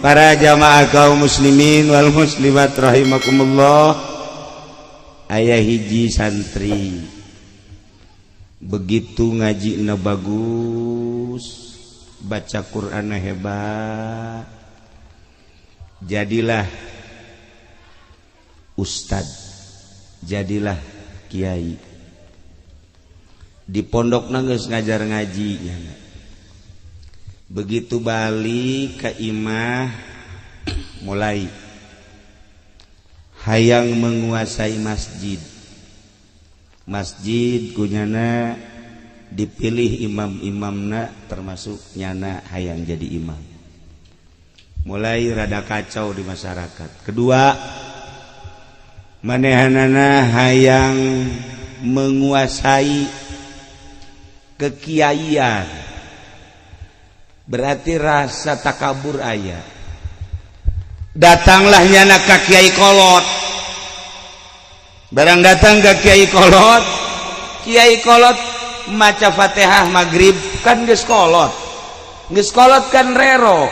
Para jamaah kaum muslimin wal muslimat rahimakumullah, aya hiji santri begitu ngaji na bagus, baca Quran hebat, jadilah ustad, jadilah kiai di pondok geus ngajar ngaji. Begitu balik ke imah, mulai hayang menguasai masjid. Masjid ku nyana dipilih imam-imamna, termasuk nyana hayang jadi imam. Mulai rada kacau di masyarakat. Kedua, manehanana hayang menguasai kekiaian, berarti rasa takabur aya. Datanglah nyana ka kiai kolot. Barang datang ke kiai kolot, kiai kolot maca Fatihah maghrib, kan geus kolot, geus kolot kan rero.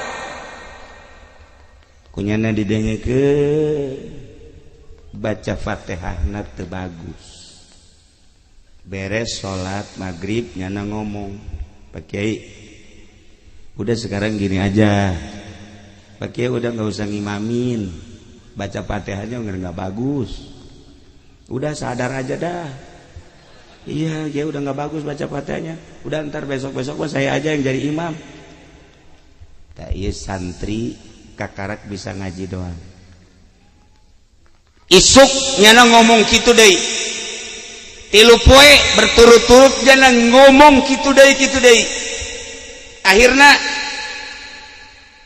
Ku nyana didengekeun baca Fatihah teu bagus. Beres salat maghrib, nyana ngomong, "Pak Kiai, udah, sekarang gini aja, Pak Kiai udah nggak usah ngimamin, baca Fatihahnya nggak bagus. Udah, sadar aja dah. Iya ya, udah nggak bagus baca Fatihahnya. Udah, ntar besok besok saya aja yang jadi imam." Tak, iya, santri kakarak bisa ngaji doang. Isuk nyana ngomong gitu deh. 3 poe berturut-turut nyana ngomong gitu deh, gitu deh. Akhirnya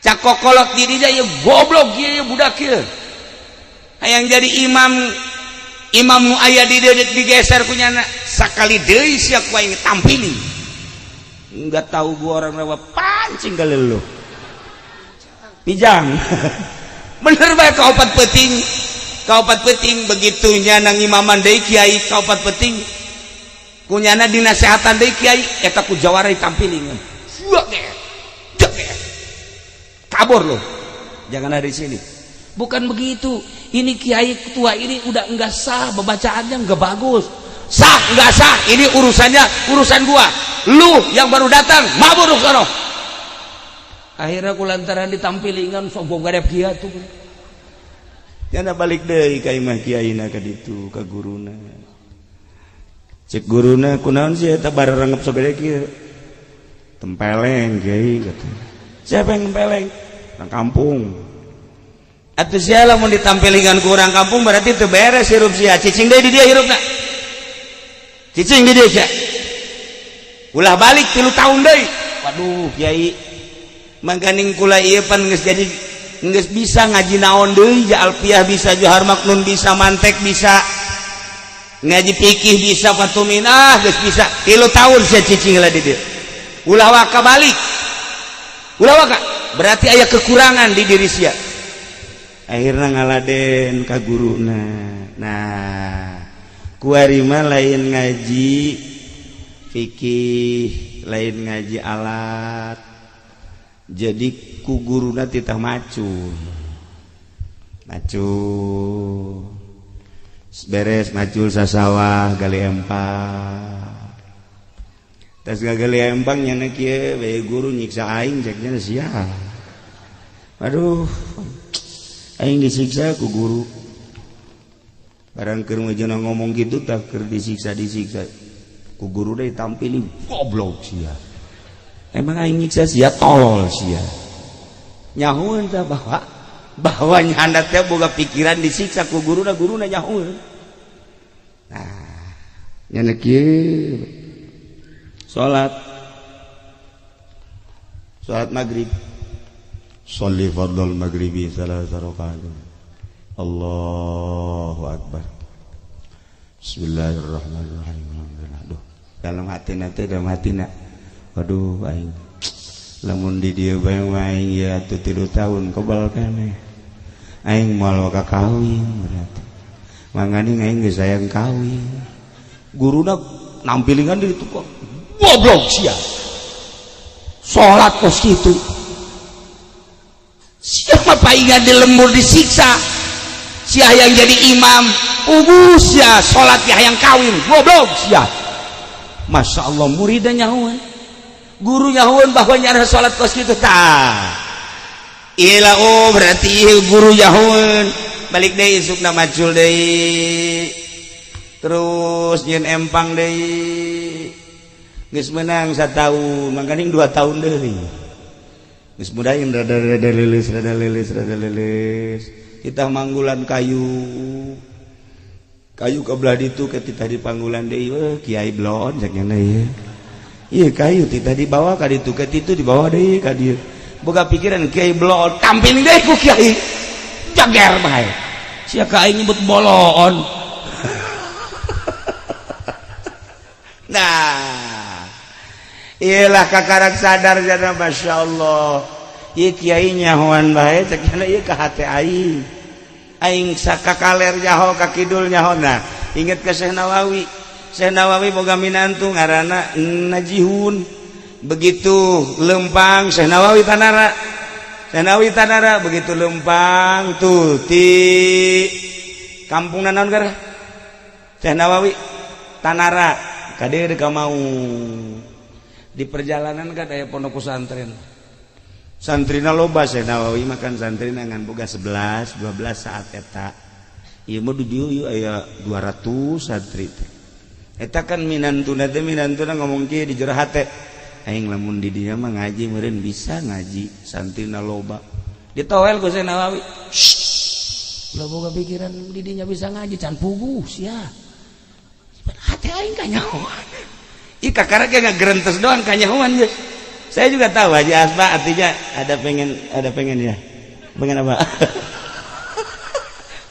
cak kokolot diri ya, "Goblok ya budak ya, hayang jadi imam. Imam nu aya di dieu digeser ku nyana. Sakali deui sia ku aing tampili, enggak tahu gua orang Rawa Pancing kali lu pijang." Bener bae, kaopat peuting, kaopat peuting begitu nyana ngimaman deui kiai. Kaopat peuting ku nyana dinasehatan deui kiai eta, ku jawara ditampiling, "Kabur loh, jangan ada di sini." "Bukan begitu, ini kiai ketua ini udah enggak sah, bacaannya enggak bagus." "Sah enggak sah ini urusannya urusan gua. Lu yang baru datang mabur sono." Akhirnya kulantaran ditampilingan sombong gadep kia tuh, nyana balik deui ka imah kiaina ka ditu ka guruna. Cek guruna, "Kunaon sih eta bararangep sagede kieu?" "Tempeleng, Kiai," kata. "Siapa yang tempeleng?" "Orang kampung." "Atuh sia lamun ditampilingan ku orang kampung berarti teu beres hirup sia. Cicing deui di dieu hirupna, cicing di dieu sia, ulah balik 3 tahun deui." "Waduh, Kiai, mangkaning kula ieu pan geus jadi geus bisa ngaji naon deui ja, alfiah bisa, johar maknun bisa, mantek bisa, ngaji fikih bisa, fatumin, ah, geus bisa." "3 tahun sia cicing lah di dieu, ulah waka balik, ulah waka, berarti aya kekurangan di diri sia." Akhirnya ngaladen ka guruna. Nah, kuari mah lain ngaji fikih, lain ngaji alat, jadi ku guruna titah macul. Macul beres macul sasawah, gali empang. Tas gali empang, nyana kieu bae, "Guru nyiksa aing," ceknya sia. "Aduh, aing disiksa ku guru." Barang keur ngomong gitu, tak keur disiksa, disiksa ku guru deh, tampilin, "Goblok sia, emang aing nyiksa sia? Tolol sia." Nyahueun tah bahwa bahwa nyanda teh boga pikiran disiksa ku guruna. Guruna nyahueun. Nah, nyana kieu, salat, salat maghrib. Sholli fardhol maghribi salasa rakaat. Allahu akbar. Bismillahirrahmanirrahim. Aduh, dalam hati nanti, dalam hati nak, waduh, aing lamun di dieu bae aing ya atuh 3 tahun kebal keneh, aing moal waka kawin berarti, mangani aing geus sayang kawin. Guruna nampilingan di itu kok, "Goblok sia, salat kos kitu." Siapa paingan di lembur disiksa. Sia yang jadi imam, ubu sia salat ya yang kawin, goblok sia. Masya Allah, muridnya nyahuan. Guru nyahuan bahwa nyara salat kos kitu tah. Ila oh berarti guru nyahuan. Balik deui isukna macul deui. Terus nyieun empang deui. Geus menang satahun, mangkaning 2 tahun deui. Geus mudahin rada rada leuleus, rada leuleus, rada leuleus. Kita manggulan kayu. Kayu ke belah ditu ke titah di panggulan deui, weh kiai blon cek nya ieu. Ieu kayu titah dibawa ka ditu ke ditu dibawa deui ka dieu. Boga pikiran kiai blon, tampil deui ku kiai. Jager bae. Sia ka aing nyebut bolon. Nah, iyalah kakarak sadar jana masya Allah. Ieu kiai nyahoan bae cek nya ieu ka hate aing. Aing sakakaler nyaho ka kidul nyaho. Nah, inget ke Syekh Nawawi. Syekh Nawawi boga minantu ngaranna Najihun. Begitu lempang Syekh Nawawi tanara. Syekh Nawawi tanara begitu lempang tuh ti kampung naon gara? Syekh Nawawi tanara kadieu ka mau. Di perjalanan kan aya pondok pesantren. Santrina loba Syekh Nawawi makan santrina ngan boga 11, 12 saat eta. Ieu mah di dieu ieu aya 200 santri teh. Eta kan minantuna teh minantuna ngomong kieu di jero hate. Aing lamun di dieu mah ngaji meureun bisa ngaji, santrina loba. Ditoel ku Syekh Nawawi. Shh. Ulah boga pikiran di dinya bisa ngaji can puguh sia. Hate aing kanyahoan. Ih kakara ge ngagerentes doang kanyahoan geus. Saya juga tahu Haji Asba artinya ada pengen ya. Pengen apa?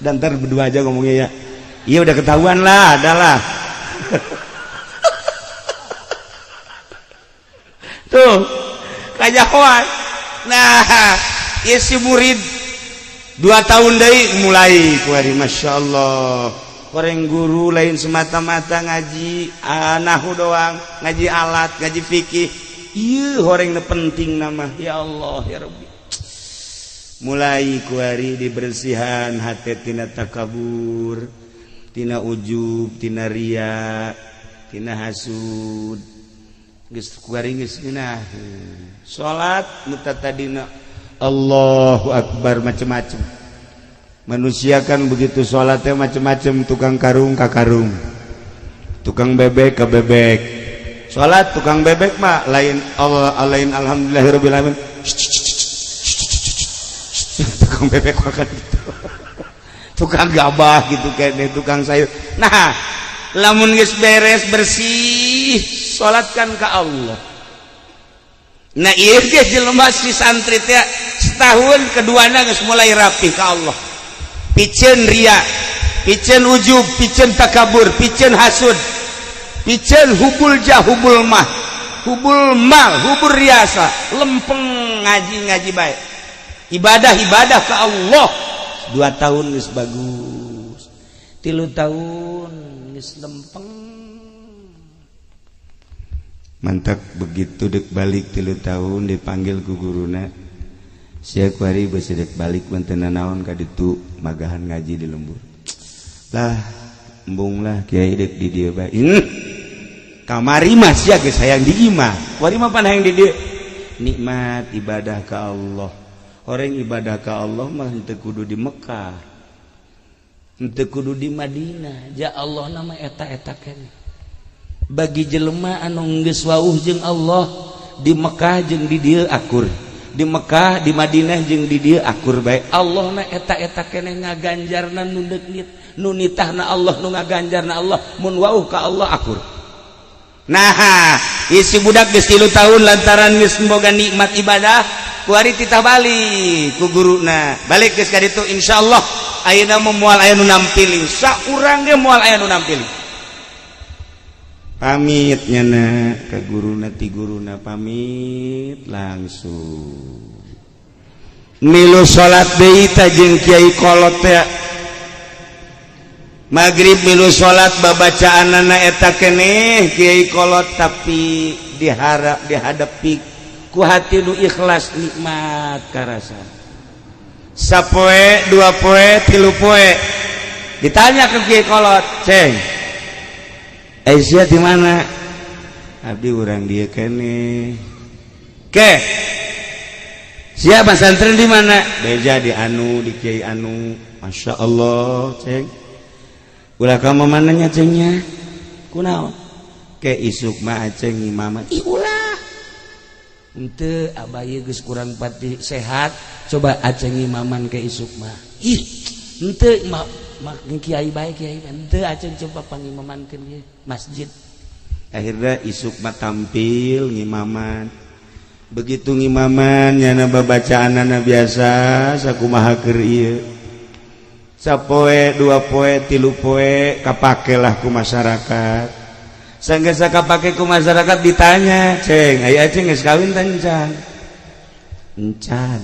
Dan ntar berdua aja ngomongnya ya. Iya udah ketahuan lah, adalah. Tuh, kanyahoan. Nah, ieu si murid 2 tahun deui mulai kuari Masya Allah. Koreng guru lain semata-mata ngaji nahu doang, ngaji alat, ngaji fikih. Ieu horeng penting nama ya Allah ya Rabbi. Mulai kuari dibersihan hati tina takabur, tina ujub, tina ria, tina hasud. Geus kuari geus ngeunah. Salat nu tadina Allahu akbar macem-macem. Manusia kan begitu salatnya macem-macem, tukang karung ka karung, tukang bebek ka bebek. Salat tukang bebek mah lain Allah lain alhamdulillahirabbil alamin. Tukang bebek makan gitu. Tukang gabah gitu kene, tukang sayur. Nah, lamun geus beres bersih, salatkan ka Allah. Nah, ieu ge jelema si santri teh setahun keduana geus mulai rapi ka Allah. Piceun ria, piceun ujub, piceun takabur, piceun hasud. Piceun hubul jah, hubul mah, hubul mal, hubul riasa, lempeng ngaji-ngaji baik. Ibadah-ibadah ke Allah. 2 tahun geus bagus. 3 tahun geus lempeng. Mantap begitu dek balik 3 tahun dipanggil ku guruna. Sia kuari beusi dek balik mantena naon ka ditu magahan ngaji di lembur. Lah embung lah kiai dek di dieu bae. Kamari mah sia geus hayang di imah. Kuari mah pan hayang di dieu. Nikmat ibadah ka Allah. Orang ibadah ka Allah mah henteu kudu di Mekah. Henteu kudu di Madinah. Ja Allah nama eta-eta keneh. Bagi jelema anu geus wauh jeung Allah di Mekah jeung di dieu akur. Di Mekah, di Madinah jeung di dieu akur bae. Allah na eta-eta keneh ngaganjarna nu deuk nu nitahna Allah nu ngaganjarna Allah mun wauh ka Allah akur. Nah, isi budak geus 3 tahun lantaran geus boga nikmat ibadah, kuari titah balik ku guruna. Balik geus ka ditu insyaallah ayeuna mah moal aya nu nampiling. Saurang ge moal aya nu nampiling. Pamit nyana ka guruna ti guruna pamit langsung. Milu salat deui ta jeung kiai kolot teh. Maghrib milu salat babacaanana eta keneh kiai kolot tapi diharap dihadapi ku hati nu ikhlas nikmat karasa. Sapoe, 2 poe, 3 poe, ditanya ke kiai kolot, "Ceng, Aisyah di mana?" "Abdi urang dia kene." "Ke siapa santren di mana?" "Beja di anu, di kiai anu." "Masya Allah, ceng. Ulah kamu mananya, cengnya kunaon ke isuk mah aceng imaman." "Ih, ulah, ente abah geus kurang pati sehat, coba aceng imaman ke isuk mah." "Ih, ente mak mak kiai baik, kiai ente, aceng coba pangimamankeun ieu masjid." Akhirnya isuk mah tampil ngimaman. Begitu ngimaman, nyana babacaan biasa sakumaha keur ieu. Sapoe, 2 poe, 3 poe, kapakelah ku masyarakat. Sanggeus kapake ku masyarakat, ditanya, "Ceng, aya aceng geus kawin tah encan?" "Encan."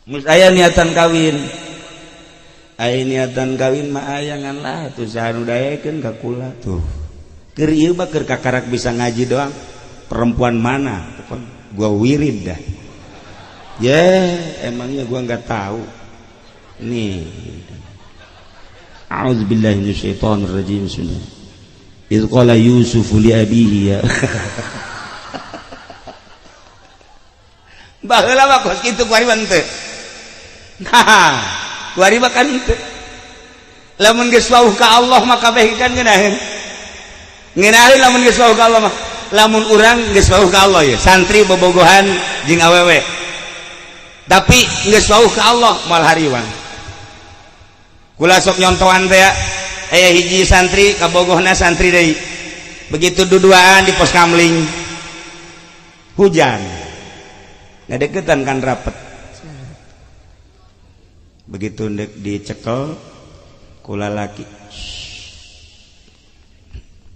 "Mus aya niatan kawin?" "Aya niatan kawin mah aya, ngan lah tuh saha nu daekeun ka kula tuh. Keur ieu mah keur kakarak bisa ngaji doang. Perempuan mana gua wirid dah." "Ya, emangnya gua nggak tahu nih. A'udzubillahi minasyaitonir rajim. Bismillah. Idz qala Yusuf li abihi ya." Baheula mah kos kitu kuari mah teu. Nah, kuari mah kan teu. Lamun geus wauh ka Allah mah kabeh kan ngeunaheun. Ngeunaheun lamun geus wauh ka Allah mah. Lamun urang geus wauh ka Allah ya, santri bobogohan jeung awewe. Tapi geus wauh ka Allah moal hariwang. Kula sok nyontohan teh, aya hiji santri kabogohna santri deui. Begitu duduaan di pos kamling, hujan, ngadeketan kan rapet. Begitu ndek dicekel kula laki,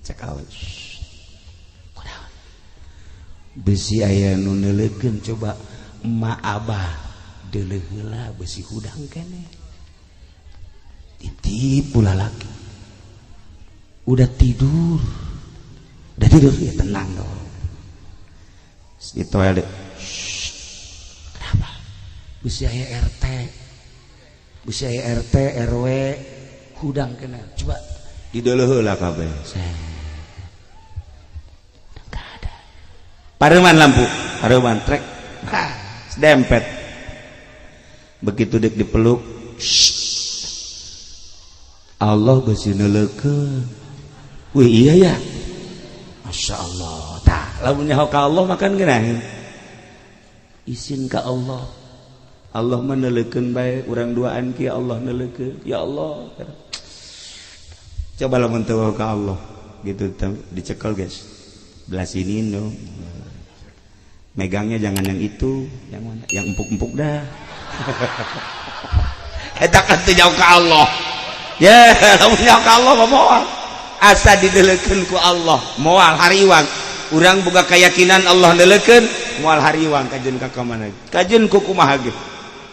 cekel, "Bisi aya nu neuleukeun, coba emak abah deuleuh heula, besi hudang keneh." Titip laki, "Udah tidur, udah tidur ya, tenang dong." Di toilet, "Kenapa?" "Bisi aya RT, bisi aya RT RW, hudang kena, coba dideuleuh heula kabeh." Enggak ada. Pareman lampu, pareman trek, dempet. Begitu dek dipeluk, "Allah besi neuleukeun." "Wih, iya ya, Masya Allah." Tah, lamun nyaho ka Allah makan ngeunaheun. Isin ka Allah, Allah meneuleukeun bae urang duaan ki, Allah neuleukeun. Ya Allah, coba lamun teu ka Allah gitu, dicekel, guys, belah sini dong megangnya, jangan yang itu, yang mana yang empuk-empuk dah. Eta kan teu jauh ka Allah ya. Lamun nyaho ka Allah mah moal, asa dideleukeun ku Allah moal hariwang. Urang boga keyakinan Allah neuleukeun, moal hariwang kajeun ka mana, kajeun ku kumaha ge.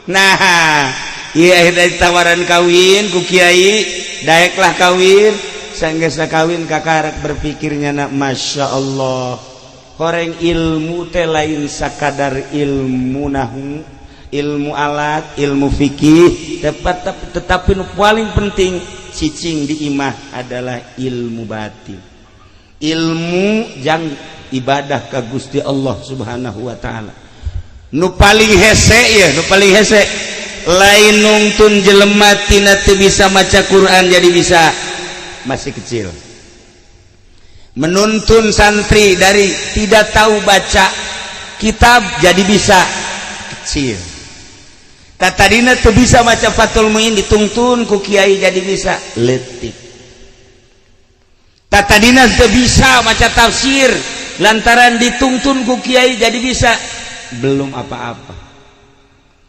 Nah, iya, akhirnya tawaran kawin ku kiai, daeklah kawin. Sanggeus kawin, kakarak berpikirnya nak, Masya Allah, horeng ilmu teh lain sakadar ilmu nahu, ilmu alat, ilmu fikih, tepat, tetapi nu paling penting cicing di imah adalah ilmu batin, ilmu jang ibadah ka Gusti Allah Subhanahu wa taala. Nu paling hese ya, nu paling hese lain nungtun jelema tina teu bisa maca Quran jadi bisa masih kecil, menuntun santri dari tidak tahu baca kitab jadi bisa kecil. Tadina tuh bisa maca Fathul Muin, ditungtun ku kiai jadi bisa letik. Tadina tuh bisa maca tafsir, lantaran ditungtun ku kiai jadi bisa, belum apa-apa.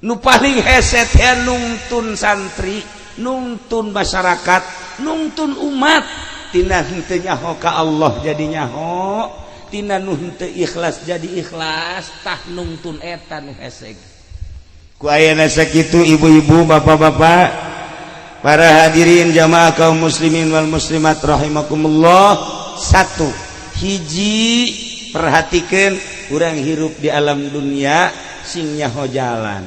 Nu paling hese teh nungtun santri, nungtun masyarakat, nungtun umat tina henteu nyaho ka Allah jadi nyaho, tina nu henteu ikhlas jadi ikhlas. Tah, nungtun eta nu hese. Ku ayana sakitu, ibu-ibu, bapak-bapak, para hadirin jamaah kaum muslimin wal muslimat rahimakumullah. Satu hiji, perhatikan, urang hirup di alam dunia sing nyaho jalan.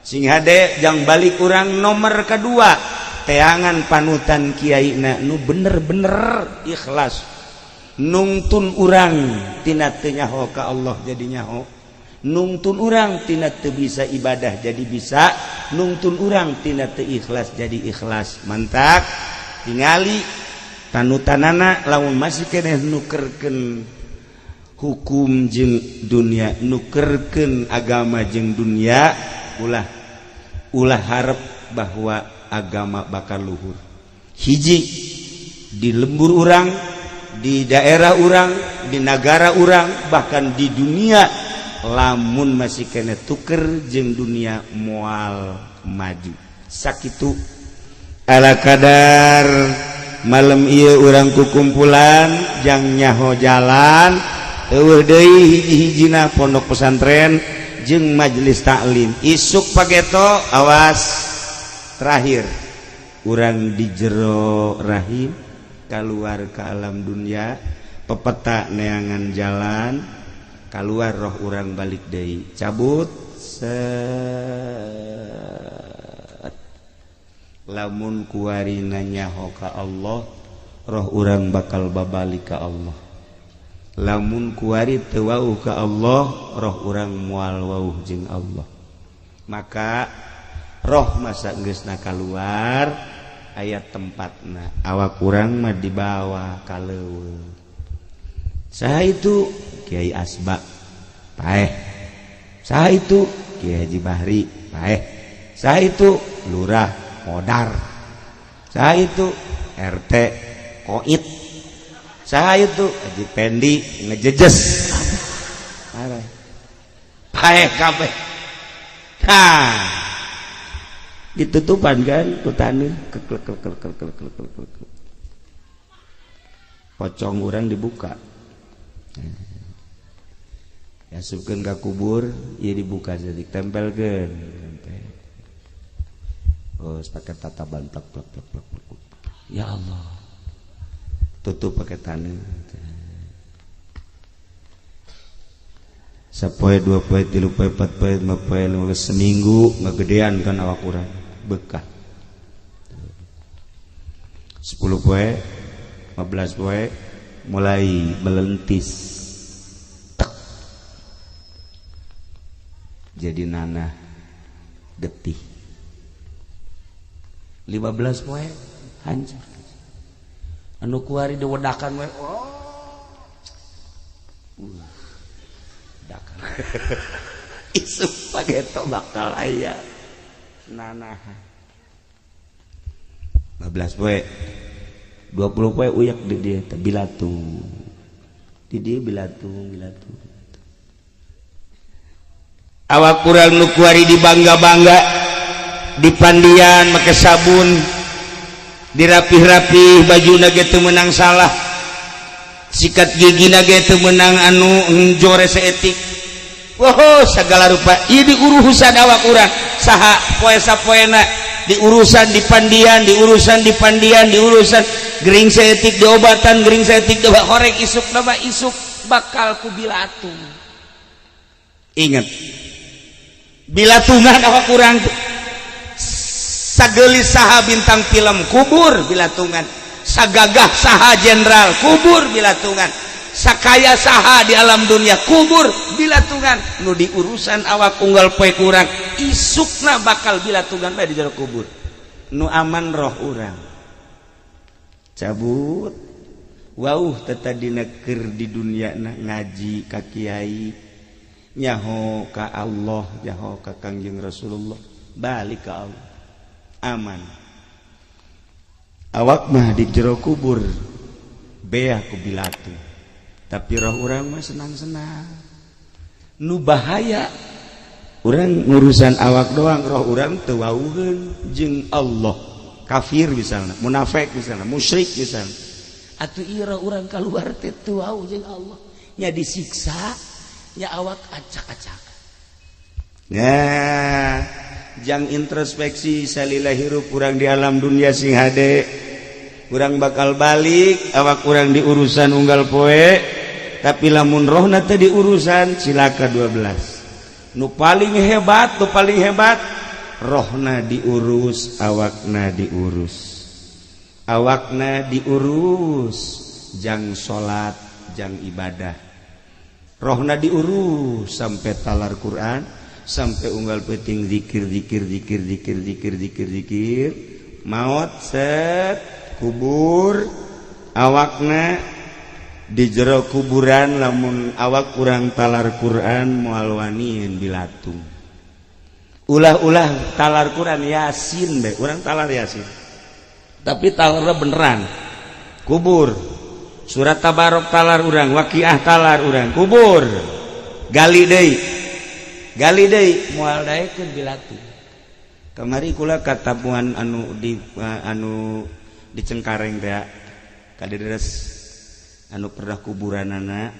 Sing hade jang balik urang. Nomor kedua, teangan panutan kiai na nu bener-bener ikhlas, nungtun urang tina teu nyaho ka Allah jadi nyaho, nungtun urang tina teu bisa ibadah jadi bisa, nungtun urang tina teu ikhlas jadi ikhlas. Mantak tingali panutanana. Lamun masih keneh nukerkeun hukum jeung dunia, nukerkeun agama jeung dunia, ulah ulah harap bahwa agama bakal luhur. Hiji di lembur urang, di daerah urang, di negara urang, bahkan di dunia, lamun masih keneh tuker jeung dunia, moal maju. Sakitu ala kadar malam ieu urang kukumpulan jang nyaho jalan. Euweuh deui hiji-hijina pondok pesantren jeung majelis taklim. Isuk pageto, awas, terakhir urang di jero rahim keluar ke alam dunia, pepeta neangan jalan keluar, roh urang balik deui, cabut set. Lamun kuari nyaho ka Allah, roh urang bakal babalik ka Allah. Lamun kuari teu wauh ka Allah, roh urang moal wauh jeung Allah. Maka roh masa geusna keluar aya tempatna, awak urang mah dibawa ka leuweung. Saha itu? Kiai Asba paeh. Saha itu? Kiai Haji Bahri paeh. Saha itu? Lurah modar. Saha itu? RT koit. Saha itu? Haji Pendi ngejejes paeh kabeh. Ha, ditutupan kan ku taneuh, keklek klek klek klek klek klek klek. Pocong urang dibuka, asupkeun ka kubur. Ieu dibuka, jadi tempelkeun. Oh, pakai tataban, plak plak plak plak plak. Ya Allah, tutup pakai tanah. Sapoe, 2 poe, 3 poe, 4 poe, 5 poe, 5, seminggu ngegedean kan awak urang bekah. 10 poe, 15 poe, mulai melentis. Tek. Jadi nanah getih. 15 poe hancur. Anu kuari diwedakan we, oh. Wedakan. Isuk pageto bakal aya nanah. 15 poe, 20 poe, uyak di dia teh, bilatung di dia, bilatung bilatung. Awak kurang nu kuari dibangga-bangga, dipandian make sabun, dirapih-rapih baju ge teu meunang salah, sikat gigi ge teu meunang anu jore saeutik. Wow, segala rupa ieu diurusan awak urang. Saha poe sapoena diurusan, dipandian, diurusan, dipandian, diurusan, gering saeutik diobatan, gering saeutik diobat, horeng isuk nama isuk bakal ku bilatung. Ingat, bilatungan awak urang. Sagelis saha bintang film, kubur bilatungan. Sagagah saha jenderal, kubur bilatungan. Sakaya saha di alam dunia, kubur bilatungan. Nu diurusan awak unggal poe kurang, isukna bakal bilatungan bae di jero kubur. Nu aman roh urang cabut. Wauh, tetap dina keur di dunia na ngaji ka kiai, nyaho ka Allah, nyaho ka Kangjeng Rasulullah, balik ka Allah, aman. Awak mah di jero kubur beah ku bilatu, tapi roh urang mah senang-senang. Nu bahaya urang ngurusan awak doang, roh urang teu wauheun jeung Allah. Kafir misalnya, munafik misalnya, musyrik misalnya, atuh ieu roh urang keluar teh teu wauh jeung Allah nya, disiksa nya, awak acak-acak. Nah, jang introspeksi salila hirup urang di alam dunia. Sing hade, urang bakal balik, awak urang diurusan unggal poe, tapi lamun rohna teh diurusan, cilaka 12. Nu paling hebat, nu paling hebat. Rohna diurus, awakna diurus. Awakna diurus jang salat, jang ibadah. Rohna diurus sampai talar Quran, sampai unggal peuting zikir zikir zikir zikir zikir zikir zikir, maot set kubur awakna di jero kuburan lamun awak kurang talar Quran moal wanian dilatung. Ulah-ulah talar Quran Yasin be, urang talar Yasin. Tapi talarna beneran. Kubur. Surat Tabarok talar urang, Waqiah talar urang, kubur. Gali deui. Gali deui moal daekeun dilatung. Kamari kula katamuan anu di anu di Cengkareng teh kaderes anu pernah kuburanana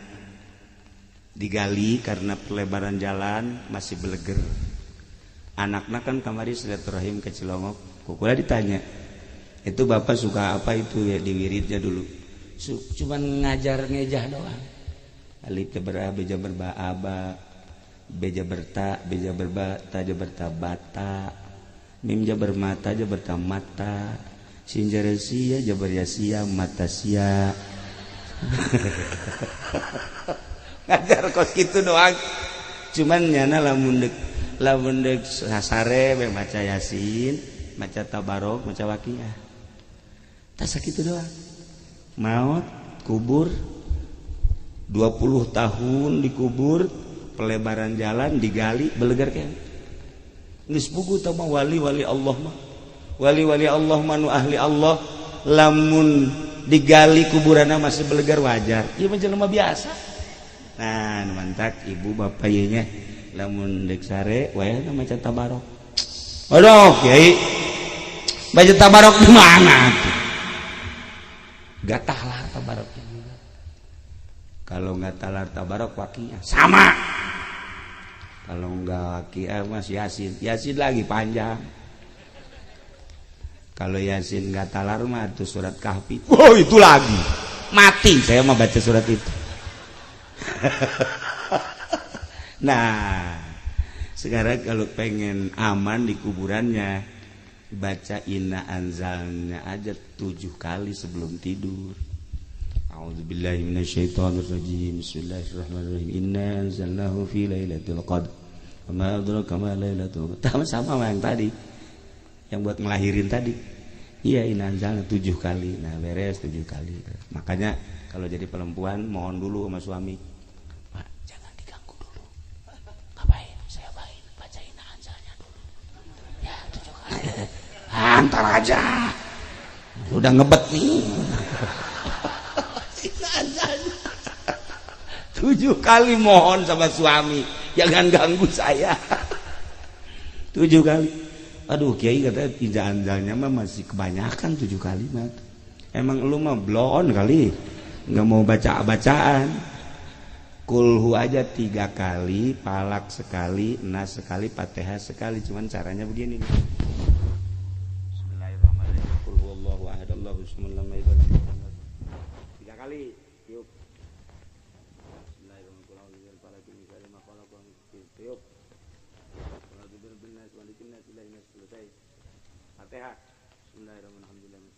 digali karena perlebaran jalan masih beleger. Anakna kan kamari silaturahim ke Cilongok, kukula ditanya, itu bapak suka apa itu ya di wiridnya dulu? Cuman ngajar ngejah doang. Alif jabar a, b jabar ba, aba, b jabar ta, b jabar ba, ta jabar ta, bata, mim jabar mata, jabar ta, mata, sin jabar sia, jabar ya sia, mata sia. Ngajar kos gitu doang. Cuman nyana lamun deuk lamun deuk sasare we maca Yasin, maca Tabarok, maca Waqiah. Tah sakitu doang. Maot kubur 20 tahun dikubur, pelebaran jalan digali belegar kan. Geus puguh tah mah wali-wali Allah mah. Wali-wali Allah mah nu ahli Allah lamun digali kuburanna masih belegar wajar. Ieu mah jelema biasa. Nah, nu mantak ibu bapak ieu nya lamun deuk sare wayahna maca Tabarok. Aduh, kiai. Baca Tabarok di mana tuh? Gak talar Tabaroknya juga. Kalau nggak talar Tabarok Waqiah sama. Kalau nggak Waqiah mas Yasin, Yasin lagi panjang. Kalau Yasin nggak talar mah itu surat Kahfi. Oh itu lagi mati saya mah baca surat itu. Nah sekarang kalau pengen aman di kuburannya, baca inna anzalna aja 7 kali sebelum tidur. A'udzubillahi minasyaitonirrajim. Bismillahirrahmanirrahim. Inna anzalnahu fi lailatul qadr. Wa ma adraka ma lailatul qadr. Sama yang tadi. Yang buat ngelahirin tadi. Iya, inna anzalna 7 kali. Nah, beres 7 kali. Makanya kalau jadi perempuan mohon dulu sama suami. Pak, jangan diganggu dulu. Ngapain? Saya baca inna anzalnya dulu. Ya, 7 kali. Antar aja. Udah ngebet nih. 7 kali mohon sama suami, jangan ganggu saya. 7 kali. Aduh, kiai katanya inna anzalnya mah masih kebanyakan 7 kali mah. Emang lu mah bloon kali, nggak mau baca-bacaan. Kulhu aja 3 kali, palak sekali, nas sekali, fatihah sekali. Cuman caranya begini. Bismillahirrahmanirrahim. Qul huwallahu ahad, Allahu samad, lam yalid walam yulad. 3 kali. Tiup. Bismillahirrahmanirrahim. Selesai. Fatihah. Bismillahirrahmanirrahim.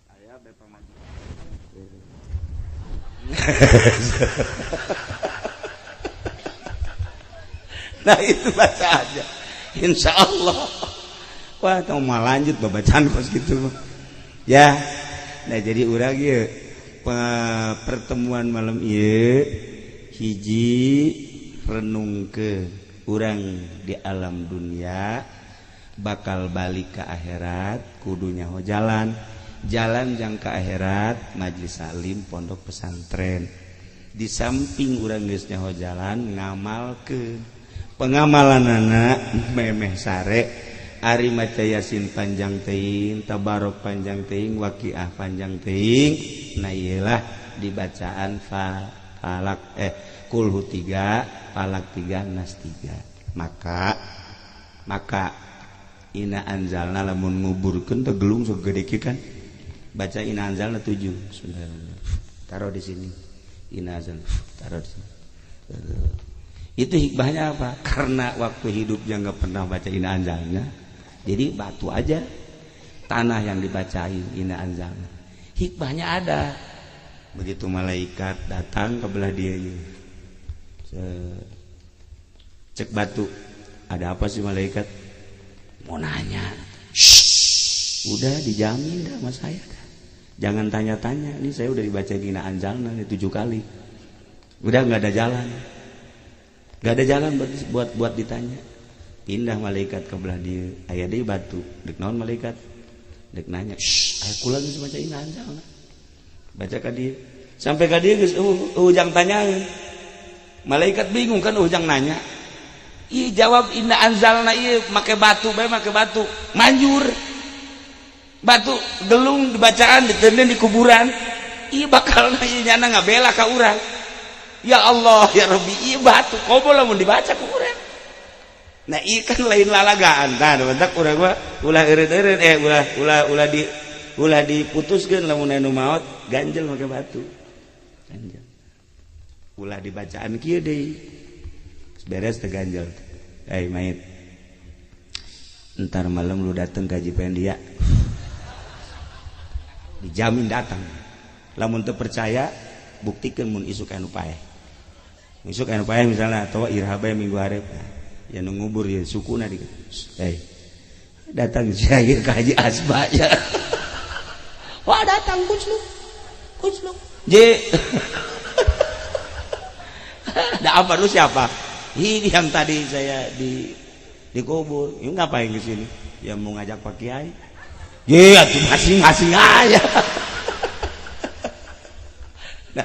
Saya bepang maju. Nah itu baca aja. Insya Allah. Wah, kamu mau lanjut bacaan kos gitu. Ya. Nah jadi urang ieu pertemuan malam ieu hiji renung ke urang di alam dunia bakal balik ke akhirat kudu nyaho jalan jalan jang ke akhirat majelis taklim pondok pesantren di samping urang geus nyaho jalan ngamalkeun pengamalanana memeh sare ari maca Yasin panjang teuing, Tabarok panjang teuing, Waqiah panjang teuing. Nah iyalah dibacaan falak kulhu 3, falak 3, nas 3. Maka inna anzalna lamun nguburkeun teh gelung segede kieu kan. Baca inna anzalna 7. Bismillahirrahmanirrahim. Taruh di sini. Inna anzalna, taruh di sini. Itu hikmahnya apa? Karena waktu hidupnya nggak pernah baca inna anzalna, jadi batu aja, tanah yang dibacain inna anzalna. Hikmahnya ada. Begitu malaikat datang ke belah dia, cek batu, "Ada apa sih, malaikat?" "Mau nanya." Shh, udah dijamin dah sama saya dah. Jangan tanya-tanya, ini saya udah dibaca inna anzalna nih tujuh kali. Udah nggak ada jalan. Nggak ada jalan buat buat buat ditanya. Pindah malaikat ke belah dia, aya deui batu. "Dek naon, malaikat?" "Dek nanya." "Shh, aya kula geus baca inna anzalna." Baca ka dia. Sampai ka dia geus ujang tanyaeun. Malaikat bingung kan ujang nanya. Ih, jawab inna anzalna ieu make batu bae, make batu. Manjur. Batu gelung dibacaan ditenden di kuburan. Ih, bakal ieu nyana ngabela ka urang. Ya Allah ya Rabbi, ieu batu komo lamun dibaca ku urang. Nah, ieu kan lain lalagaan. Tah, bentak urang mah ulah eureun-eureun, ulah ulah ulah di ulah diputuskeun lamun anu maot ganjel make batu. Ganjel. Ulah dibacaan kieu deui. Beres teh ganjel. "Eh, mayit. Ntar malam lu dateng ka Haji Pendi ya." Dijamin datang. Lamun teu percaya, buktikan mun isuk anu paeh. Isuk anu paeh misalnya atau iraha bae minggu hareup. Ya nu ngubur ya sukuna di. "Eh, datang sia ka Haji Asba ya." Wah, datang kucluk. Kucluk. "J. Ada apa? Lu siapa?" "Ini yang tadi saya di dikubur." "Ini ngapain ke sini?" "Ya mau ngajak Pak Kiai." Iya, tuh masing-masing aja. Nah,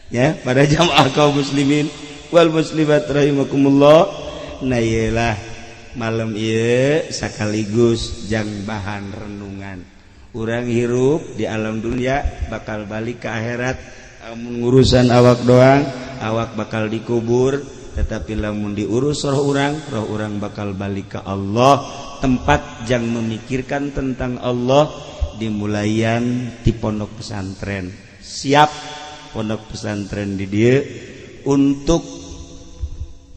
ya pada jamaah kaum muslimin wal muslimat rahimakumullah. Nah, iyalah malam ieu sekaligus jang bahan renungan. Urang hirup di alam dunia bakal balik ke akhirat. Amun ngurusan awak doang, awak bakal dikubur, tetapi lamun diurus roh urang, roh urang bakal balik ke Allah. Tempat jang memikirkan tentang Allah dimulaian di pondok pesantren. Siap pondok pesantren di dia untuk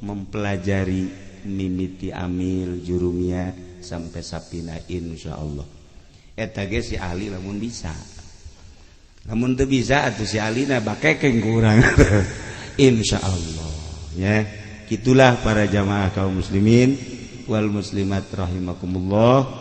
mempelajari mimiti amil jurumia sampai sapina, insyaallah. Eta ge si ahli lamun bisa, lamun teu bisa atuh si ahlina bakekeng kurang, insyaallah ya. Itulah para jamaah kaum muslimin wal muslimat rahimakumullah.